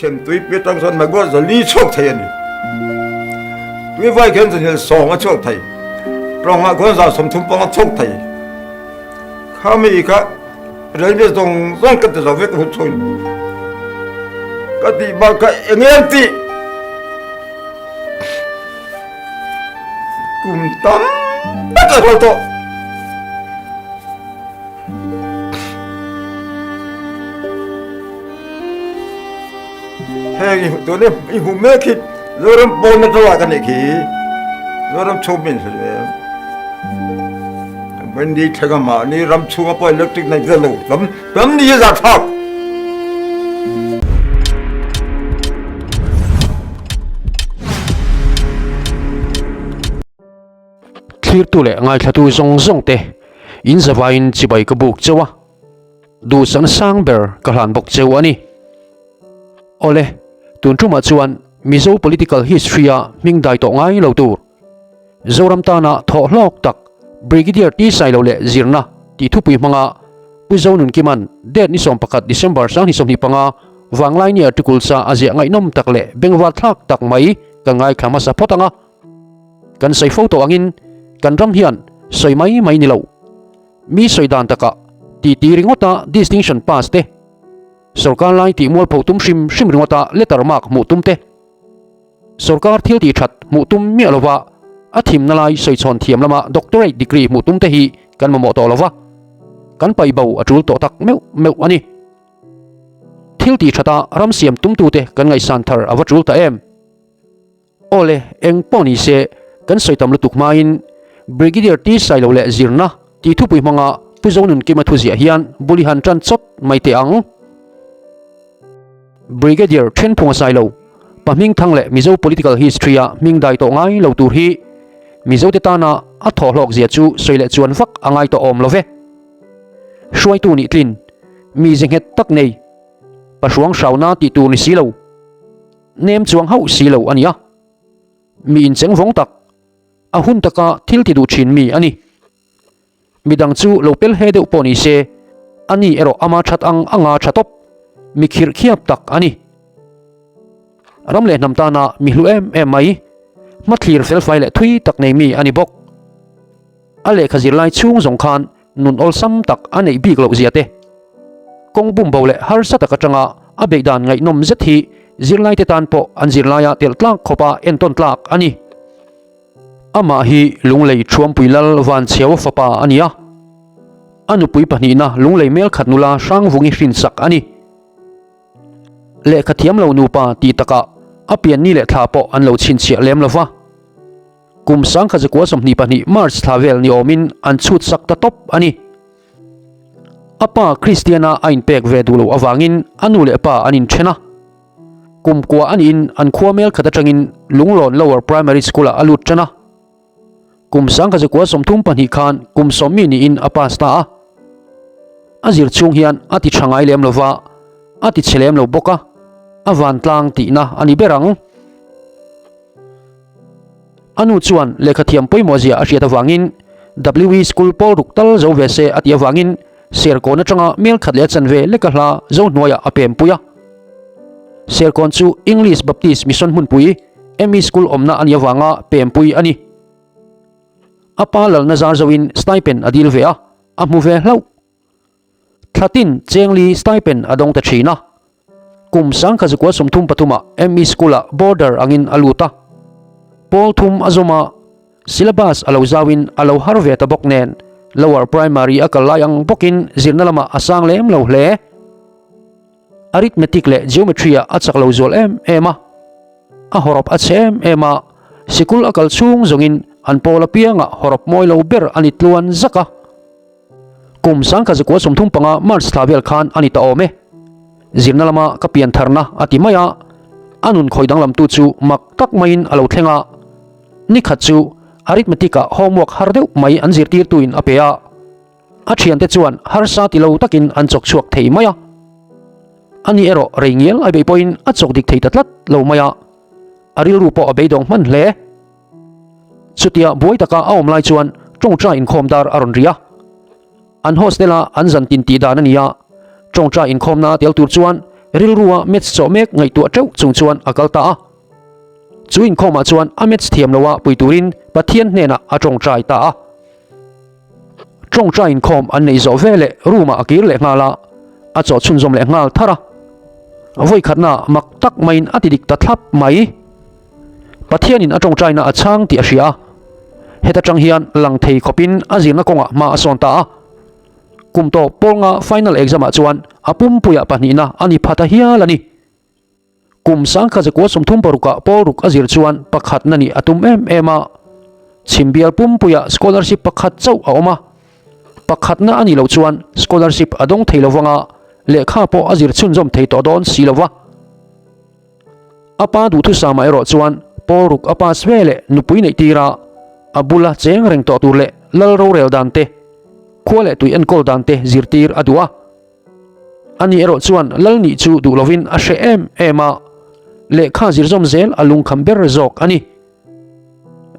Chhemtui pi atang chuan megawatt 400 chhuak thei a ni. Tui vai khian zanhil sawng a chhuak thei. Tawngah khuan 35 a chhuak thei. Kha mi kha railway zawng zawng ka ti zo vek hun chhung ka tih bak kha eng em tih kum tam tak a hrual tawh. Heng i tun i hmu mek hi Zoram pawn atanga ka nih khi Zoram chhung min hre em. Wendy thleng a mahni ram chhunga pawh electric nei vel lo tam tam ni hi zah thlak. Thlirtu leh ngaithlatu zawng zawng te in zavaiin chibai ka buk cheu a, duhsakna sang ber ka hlan bawk cheu a ni. Awle, tun tumah chuan Mizo political history-a hming dai tawh ngai lo tur, Zoram tana thawh hlawk tak Brigadier T Sailo leh zirna tih thupui hmanga Pu Zonunkima'n date ni 11 December 2025 Vanglaini article sa a ziah ngaihnawm tak leh bengvarthlak tak mai kan ngaithla hmasa phawt ang a. Kan sawi fo tawh angin kan ram hian sawi mai mai ni lo. Mi sawi dan takah titi ringawta distinction pass te, sorkar lai tih mualpho tum hrim hrim ringawta letter mark hmuh tum te, sorkar thil tih that hmuh tum miah lova a thimna lai sawi chhawn thiam lama doctorate degree hmuh tum te hi kan mamawh tawh lova, kan paih bo a tul tawh tak meuh meuh a ni. Thil tih thata ram siam tumtute kan ngaihsan thar a va tul ta em? Awle, eng pawh ni se, kan sawi tam lutuk hmain Brigadier T Sailo leh zirna tih thupui hmanga Pu Zonunkima thu ziah hian bul i han tan chawt mai teh ang. Brigadier Thenphunga Sailo, pa hmingthang leh Mizo political history-a hming dai tawh ngai lo tur hi Mizote tana a thawhhlawk zia chu sawi leh chuan vak a ngai tawh awm lo ve. Hruaitu nih tlin, mi ze nghet tak nei, pa hruang hrauna tih tur ni si lo. Nem chuang hauh si lo a nia. Mi incheng vawng tak, a hun taka thil ti duh thin mi a ni. Midang chu lo pel he deuh pawh ni se, a ni erawh ama that ang anga tha tawp, mi khirh khiap tak a ni. Ram leh hnam tana mi hlu em em mai, hmathlir felfai leh thui tak nei mi a ni bawk. A lehkha zirlai chhung zawng khan nun awlsam tak a neih bik loh zia te, kawng bumbo leh harsa tak atanga a beih dan ngaihnawm zet hi zirlaite tan pawh an zirlaia telh tlak khawpa entawn tlak a ni. Amah hi Lunglei Thuampui Lal Vanchhiaua fapa a ni a, a nupui pahnihna Lunglei Melkhat nula Hrangvungi hrinsak a ni. Lehkha thiam lo nupa tih takah a pianni leh thla pawh an lo chhinchhiah lem lo va. Kum 1922 March thla vel ni awmin an chhut sak ta tawp a ni. A pa Kristiana a inpek ve duh loh avangin a nu leh pa an inthen a. Kum kua a niin an khua mel khat atangin Lunglawn Lower Primary School-ah a lut tan a. Kum 1932 khan kum sawmmi niin a pass ta a. A zir chhung hian a ti tha ngai lem lova, a ti chhe lem lo bawk a, a vantlang tihna a ni ber ang. A nu chuan lehkhathiam pawimawh zia a hriat avangin WE School pawl ruk tal zo ve se a tih avangin Serkawn atanga mel khat leh a chanve leka hla zo hnuaiah a pem pui a. Serkawn chu English Baptist Mission hmunpui ME School awmna a nih avanga pem pui a ni. A pa lalna zar zoin stipend a dil ve a, a hmu ve hlauh. Thlatin Chengli stipend a dawng ta thin a. Kum 1933 ah ME School ah boarder angin a lut a. Pawl thum a zawm a, syllabus a lo zauin a lo har ve ta bawk nen lower primary a kal lai ang bawkin zirna lamah a sang lem lo hle. Arithmetic leh geometry ah a chak lo zual em em a. A hawrawp a chhe em em a, sikul a kal chhung zawngin an pawl apiangah hawrawp mawi lo ber a ni tluan zak a. Kum 1935 March thla vel khan a ni ta awm e. Zirna lama ka pian tharna a ti mai a, a nun khawi danglamtu chu mak tak maiin a lo thleng a. Ni khat chu arithmetic-ah homework har deuh mai an zirtirtuin a pe a. A thiante chuan harsa ti lo takin an chawk chhuak thei mai a. Ani erawh rei ngial a beih pawhin a chawk dik thei ta tlat lo mai a. A rilru pawh a beidawng hman hle. Chutia buai taka a awm lai chuan tawngtai inkhawm dar a rawn ri a. An hostel-a an zan tin tih dan a ni a, tawngtai inkhawmna tel tur chuan Rilrua maths chawh mek ngaihtuah teuh chung chuan a kal ta a. Chu inkhawmah chuan a maths thiam loa pui turin Pathian hnenah a tawngtai ta a. Tawngtai inkhawm an neih zawh veleh room-ah a kir leh nghal a, a chawh chhunzawm leh nghal thar a. Vawikhatnaah mak tak maiin a ti dik ta thlap mai. Pathianin a tawngtaina a chhang tih a hria a. Heta tang hian lang thei khawpin a zirna kawngah hma a sawn ta a. Kum tawp pawnga final exam ah chuan a pumpuiah pahnihna a ni pha ta hial a ni. Kum sangkha zakua 36 ah pawl ruk a zir chuan pakhatna nih a tum em em a. Chhimbial pumpuiah scholarship pakhat chauh a awm a. Pakhatna a nih loh chuan scholarship a dawng thei lovang a, lehkha pawh a zir chhunzawm thei tawh dawn si lo va. A pa duhthusama erawh chuan pawl ruk a pass ve leh nupui neih tir a, a bula cheng reng tawh tur leh lal rorel dan te, khua leh tui enkawl dan te zirtir a duh a. Ani erawh chuan lal nih chu duh lovin a hreh em em a, lehkha zirzawm zel a lungkham ber zawk a ni.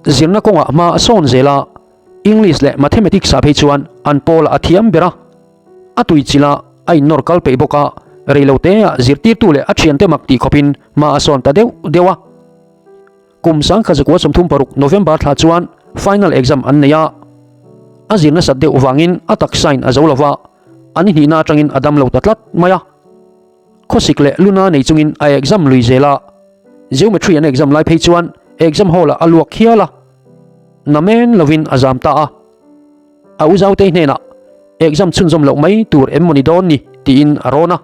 Zirna kawngah hma a sawn zel a, English leh Mathematics ah phei chuan an pawlah a thiam ber a. A tui chilh a, a innawr kal peih bawk a, reilote ah zirtirtu leh a thiante mak tih khawpin hma a sawn ta deuh deuh a. Kum 1936 November thla chuan final exam an nei a, a zir nasat deuh vangin a taksain a zo lo va, an hnihna atangin a dam lo ta tlat mai a. Khawsik leh luna nei chungin a exam lui zel a, Geometry an exam lai phei chuan exam hall ah a luak hial a, namen lovin a zam ta a. A u Zautei hnenah exam chhunzawm loh mai tur em maw ni dawn ni tiin a rawn a.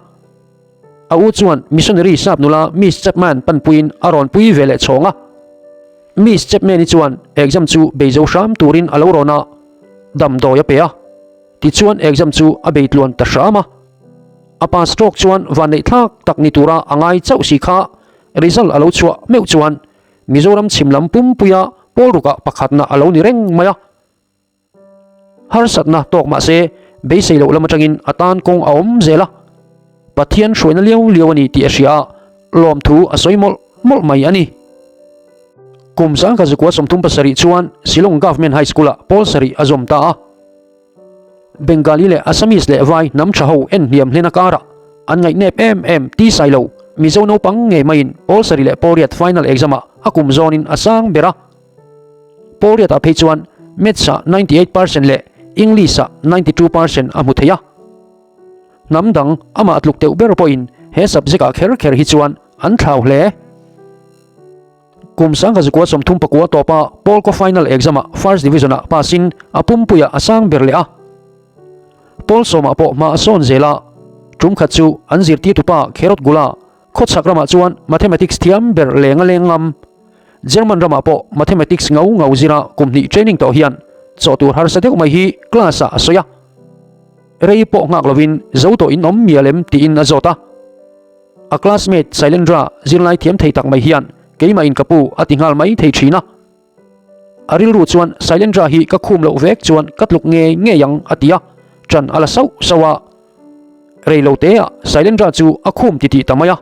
A u chuan missionary sap nula Miss Chapman panpuiin a rawn pui ve leh chhawng a. Miss Chapman-i chuan exam chu bei zo hram turin a lo rawn a, damdawi a pe a. Tichuan exam chu a bei tluan ta hram a. A pa stroke chuan vanneih thlak tak ni tura a ngai chauh si kha result a lo chhuah meuh chuan Mizoram chhim lam pumpuia pawl rukah pakhatna a lo ni reng mai a. Harsatna tawk mah se beisei loh lam atangin a tan kawng a awm zel a, Pathian hruaina liau liau a ni tih a hria a, lawmthu a sawi mawlh mawlh mai a ni. Kum 1937 chuan Shillong Government High School-ah pawl sarih a zawm ta a. Bengali leh Assamese leh Vai hnam tha ho en hniam hlen a karah an ngaihnep em em ti sai lo Mizo naupang ngei maiin pawl sarih leh pawl riat final exam-ah a kum zawnin a sang ber a. Pawl riatah phei chuan Maths-ah 98 percent leh English-ah 92 percent a hmu thei a. Hnam dang amah tluk deuh ber pawhin he subject-ah kher kher hi chuan an thlau hle. Kum 1939 tawpa Pawl-kaw final exam-ah first division-ah pass-in a pumpuiah a sang ber leh a. Pawl sawmah pawh hma a sawn zel a, tum khat chu an zirtirtupa Kherot Gula khawchhak ramah chuan Mathematics thiam ber leng a leng ngam. German ramah pawh Mathematics ngau ngau zira kum hnih training tawh hian chaw tur harsa deuh mai hi class ah a sawi a. Rei pawh nghak lovin zo tawh in awm mial em tiin a zawt a. A classmate Sailendra zirlai thiam thei tak mai hian keimah in ka pu a ti nghal mai thei thin a. A rilru chuan Sailendra hi ka khum loh vek chuan ka tluk ngei ngei ang a ti a, ṭan a la sauh sauh a. Rei lo te ah Sailendra chu a khum titih ta mai a.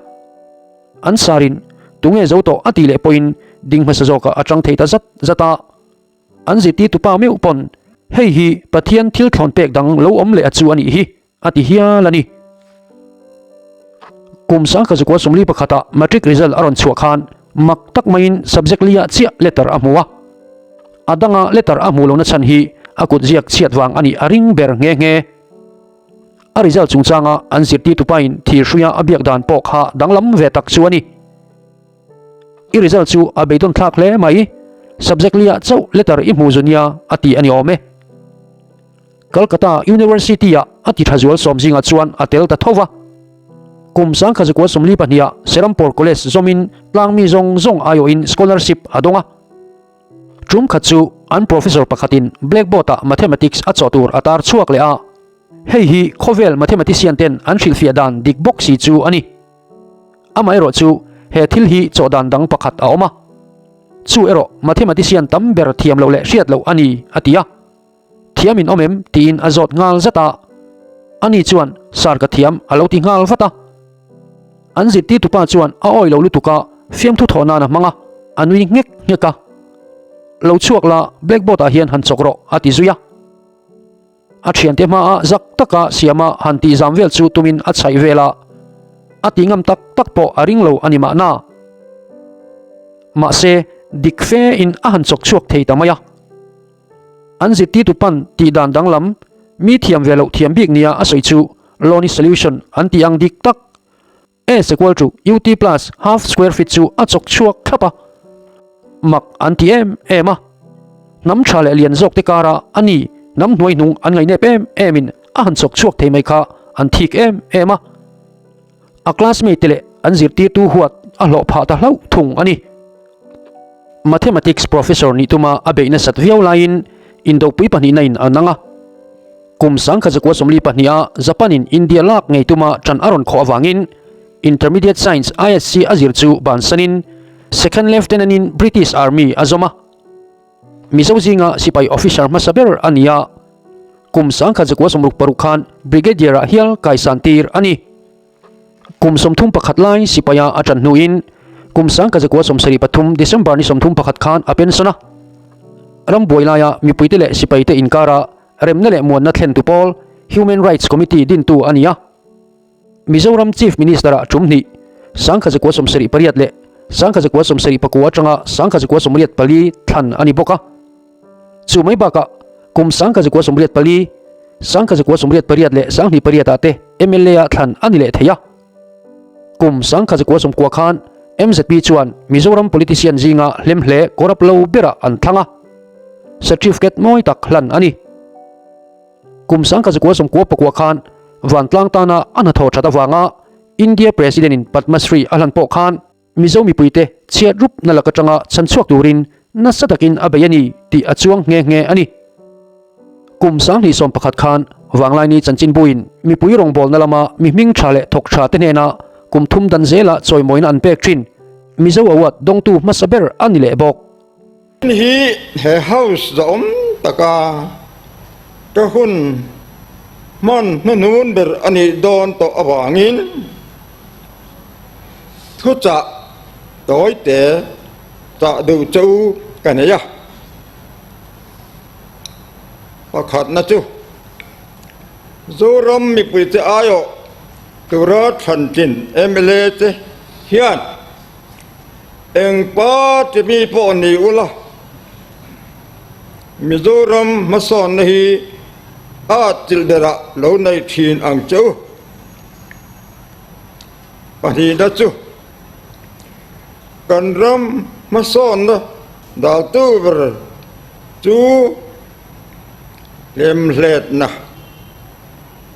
An sarin tunge zo tawh a tih leh pawhin ding hmasa zawkah a tang thei ta zat zat a. An zirtirtupa meuh pawn hei hi Pathian thil thlawn pek dang lo awm leh a chu a nih hi a ti hial a ni. Kum 1941 ah matric result a rawn chhuah khan mak tak maiin subject li ah chiah letter a hmu a. A danga letter a hmuh lohna chhan hi a kut ziak chhiat vang a nih a ring ber nghe nghe. A result chungchanga an zirtirtupain thirhruia a biak dan pawh kha danglam ve tak chu a ni. I result chu a beidawn thlak hle mai, subject liah chauh letter i hmu zu nia a ti a ni awm e. Calcutta University-ah a ti tha zual sawm zingah chuan a tel ta tho va. Kum 1942-ah Serampore College zawmin tlangmi zawng zawng aiawhin scholarship a dawng a. Tum khat chu an professor pakhatin blackboard-ah mathematics a chawh tur a tar chhuak leh a, hei hi khawvel mathematician ten an hrilhfiah dan dik bawk si chu a ni. Amaherawh chu he thil hi chawh dan dang pakhat a awm a, chu erawh mathematician tam ber thiam loh leh hriat loh a ni, a ti a. Thiam in awm em? tiin a zawt nghal zat a. Ani chuan sar ka thiam a lo ti nghal vat a. An zirtirtupa chuan a awi lo lutuk a, fiamthu thawh nan a hmang a, a nui nghek nghek a. Lo chhuak la, blackboard ah hian han chawk rawh a ti zui a. A thiante hmaa zak taka siama han tih zam vel chu tumin a chhaih vel a. A ti ngam tak tak pawh a ring lo a ni mahna. Mahse, dik fe in a han chawk chhuak thei ta mai a. An zirtirtu pan tih dan danglam, mi thiam ve loh thiam bik nia a sawi chu Loney solution an tih ang dik tak S equal to UT plus half square feet chu a chawk chhuak thlap a. Mak an ti em em a. Hnam tha leh lian zawk te kara a ni hnam hnuai hnung an ngaihnep em em in a han chawk chhuak thei mai kha an thik em em a. A classmate te leh an zirtirtu huat a hlawh phah ta hlauh thung a ni. Mathematics professor nih tuma a beih nasat viau laiin indopui pahnihna in a nang a. Kum 1942 a Japan in India lak ngei tuma ṭan a rawn khawh avangin Intermediate Science, ISC, a zir chu bansanin Second Lieutenant in British Army a zawm a. Mizo zinga sipai officer hmasa ber a ni a, kum 1966 khan Brigadier ah hial kaisan tir a ni. Kum 31 lai sipaia a ṭan hnuin kum 1973 December ni 31 khan a pension a. Rambuai laia mipuite leh sipaite inkara remna leh muanna thlentu pawl Human Rights Committee dintu a ni a. Mizoram Chief Minister-ah tum hnih, 1978 leh 1979 atanga 1984 thlan a ni bawk a. Chu mai bakah kum 1984, 1988 leh 2008 ah te mla-ah thlan a ni leh thei a. Kum 1990 khan MZP chuan Mizoram politician zinga hlemhle corrupt lo berah an thlang a. Certificate mawi tak hlan a ni. Kum 1994 khan vantlang tana a hnathawh that avanga India President-in Padma Shri a hlan pawh khan Mizo mipuite chhiat rup na lak atanga chhanchhuak turin nasa takin a bei a ni tih a chuang nghe nghe a ni. Kum 2011 khan Vanglaini chanchinbuin mipui rawngbawlna lama mi hming tha leh thawk tha te hnena kum thum dan zela chawimawina an pek thin Mizo Award dawngtu hmasa ber a ni leh bawk. Hi he house zawm taka ka hun hman hnuhnun ber a nih dawn tawh avangin thuchah tawite chah duh che u ka nei a. Pakhatna chu Zoram mipuite aiawh tura thlantlin mla te hian Eng party mi pawh ni ula, Mizoram hmasawnna hi a chilh berah lo nei thin ang che u. Pahnihna chu kan ram hmasawnna daltu ber chu hlemhletna,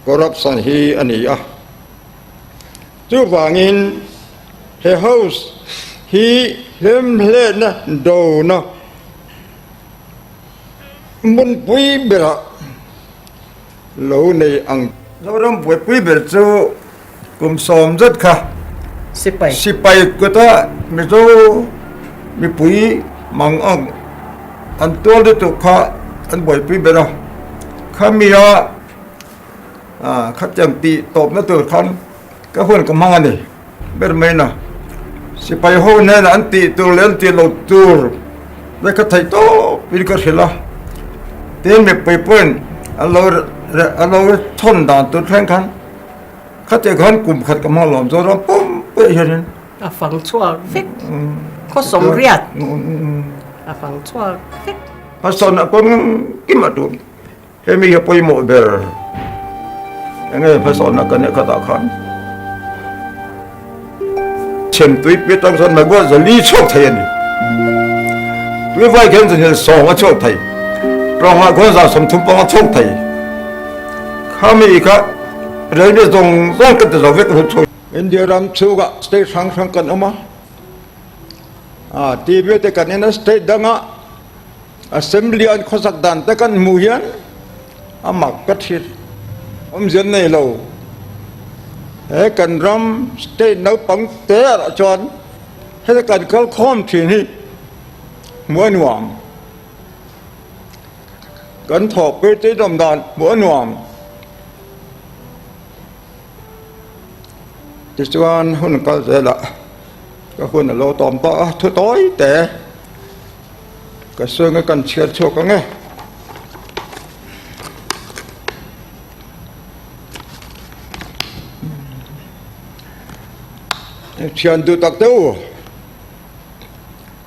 corruption, hi a ni a. Chuvangin he house hi hlemhletna dona hmunpui berah lo nei ang. Zoram buaipui ber chu kum sawm zet kha sipai kuta Mizo mipui mang ang an tual lutuk kha an buaipui ber a, khamia Khatiang tih tawpna tur khan ka hun ka hmang a ni ber mai na. Sipai ho hnenah an tih tur leh an tih loh tur te ka theih tawp in ka hrilh a. Tin mipui pawhin an lo an lo thawn dan tur thleng khan khatiang khan kum khat ka hmang lawm Zoram pum pui ah hianin. A fang chhuak vek. Khaw sawmriat a fang chhuak vek. Hmasawnah kawng kim a tum. Hemi hi a pawimawh ber enge hmasawnna kan neih khatah khan chhemtui pi atang chuan Magua zali chhuak thei a ni. Tui vai khian zanhel sawng a chhuak thei, tlawngah khuan 30 panga chhuak thei. Khami kha railway zawng zawng kan ti zo vek a chhuak. India ram chhungah state hrang hrang kan awm a, TV te kan en a state dangah Assembly an khawsak dan te kan hmuh hian a mak ka thil awmzia nei lo. He kan ram state naupang te ah chuan heta kan kal khawm thin hi hmuh a nuam. Kan thawhpui te dawm dan hmuh a nuam. Tichuan hun kal zelah ka hun a lo tawm ta a, thu tawi te. Ka sawi nge kan chhiar chhuak ang e. Thian duh tak te u,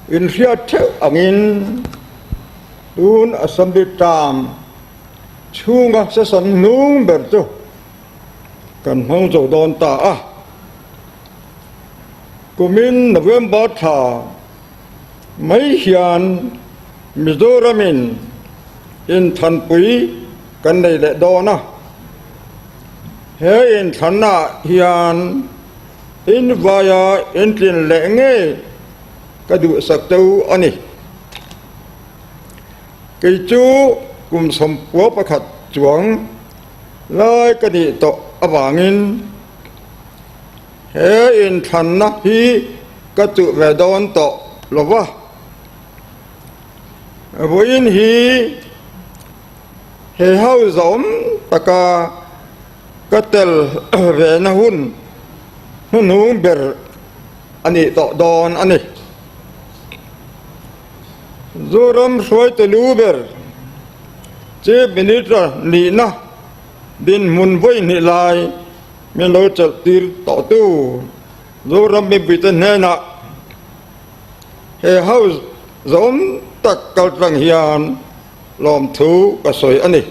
inhriat theuh angin tun Assembly term chhunga session hnung ber chu kan hmang zo dawn ta a. Kumin November thla mai hian Mizoramin inthanpui kan nei leh dawn a. He inthlannaah hian invaia intlin leh ngei ka duhsak teu a ni. Kei chu kum sawmpua pakhat chuang lai ka nih tawh avangin he inthlanna hi ka chuh ve dawn tawh lo va. Vawiin hi He ho zawm taka ka tel vena hun hnuhnung ber a nih tawh dawn a ni. Zoram hruaitu lu ber Chief Minister nihna dinhmun vawi hnih lai min lo chelh tir tawhtu Zoram mipuite hnenah he ho zawm tak kaltlang hian Lawmthu ka sawi a ni.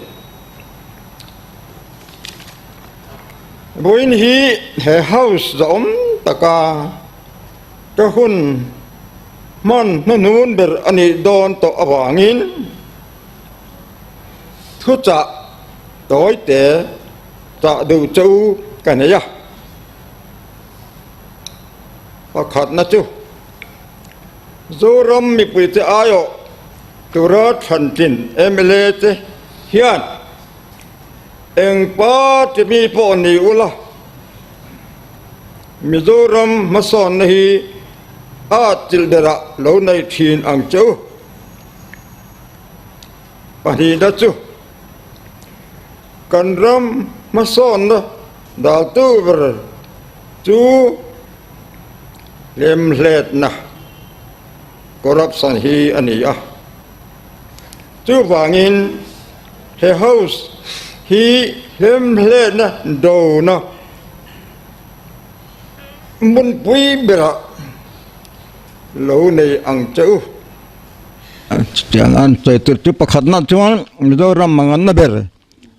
Vawiin hi he house zahawm taka ka hun hman hnuhnun ber a nih dawn tawh avangin thuchah tawite chah duh che u ka nei a. Pakhatna chu Zoram mipuite aiawh tura thlantlin mla te hian eng party mi pawh ni ula, Mizoram hmasawnna hi a atchilh berah lo nei thin ang che u. Pahnihna chu kan ram hmasawnna daltu ber chu hlemhletna. Corruption hi a ni a. Chuvangin he house hi hlemhletna dona hmunpui berah lo nei ang che u. Chutiang an sawi tur chu pakhatna chuan Mizoram manganna ber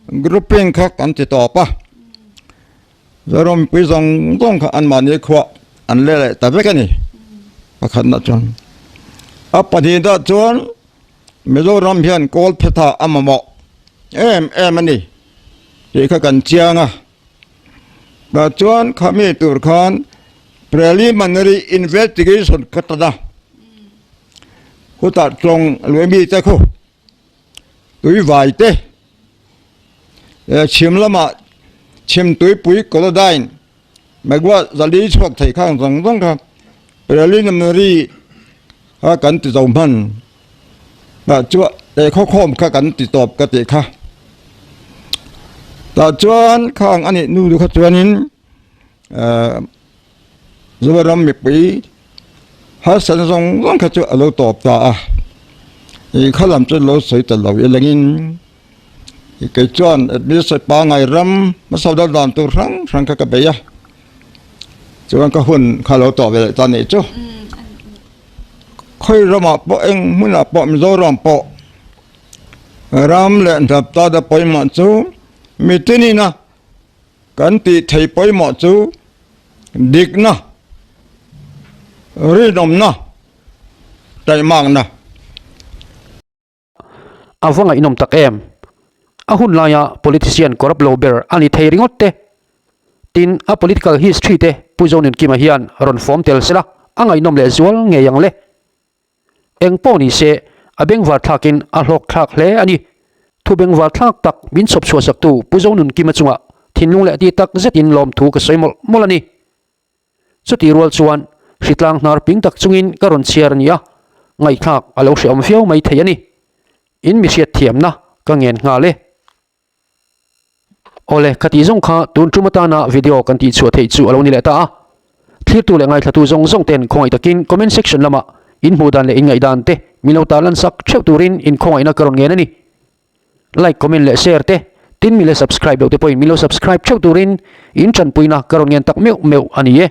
grouping kha kan ti tawp a. Zoram mipui zawng zawng kha anmahni khuah an leh leh ta vek a ni pakhatna chuan. A pahnihna chuan Mizoram hian kawl phetha a mamawh em em a ni tih kha kan chiang a. Tah chuan khami tur khan preliminary investigation kha tan a, khutah tlawng lui mite khu tui vai te chhim lamah chhim tuipui Kolodain megawatt zali chhuak thei khang zawng zawng kha preliminary kha kan ti zo hman tah chuan eh khawkhawm kha kan ti tawp ka tih kha tah chuan khang a nih nu kha chuanin eh Zoram mipui harsatna zawng zawng kha chu a lo tawp ta a, ih kha lam chu lo sawi ta lo ilangin kei chuan administrator pangngai ram hmasa deuh dan tur hrang hrang kha ka bei a, chuan ka hun kha lo tawh ve leh ta nih chu. Khawi ramah pawh eng hmunah pawh Mizoram pawh ram leh hnap ta te pawimawh chu mitinin a. Kan tih theih pawimawh chu dikna, rinawmna, taihmakna. A va ngaihnawm tak em? A hun laia politician corrupt lo ber a ni thei ringawt te. Tin, a political history te Pu Zonunkima hian rawn fawm tel sela a ngaihnawm leh zual ngei ang le. Eng pawh ni se, a bengvar thlakin a hlawk thlak hle a ni. Thu bengvar thlak tak min chhawp chhuah saktu Pu Zonunkima chungah thinlung leh ti tak zetin lawmthu ka sawi mawlh mawlh a ni. Chutih rual chuan hritlang hnar ping tak chungin ka rawn chhiar a ni a, ngaihthlak a lo hrehawm viau mai thei a ni. In mi hriatthiamna ka ngen nghal e. Awle, ka tih zawng kha tun tum atana video kan tih chhuah theih chu a lo ni leh ta a. Thlirtu leh ngaithlatu zawng zawng ten khawngaih takin comment section lamah in hmuh dan leh in ngaihdan te min lo tarlan sak theuh turin in khawngaihna ka rawn ngen a ni. Like, comment leh share te, tin mi le subscribe loh te pawhin min lo subscribe theuh turin in tanpuina ka rawn ngen tak meuh meuh a ni e.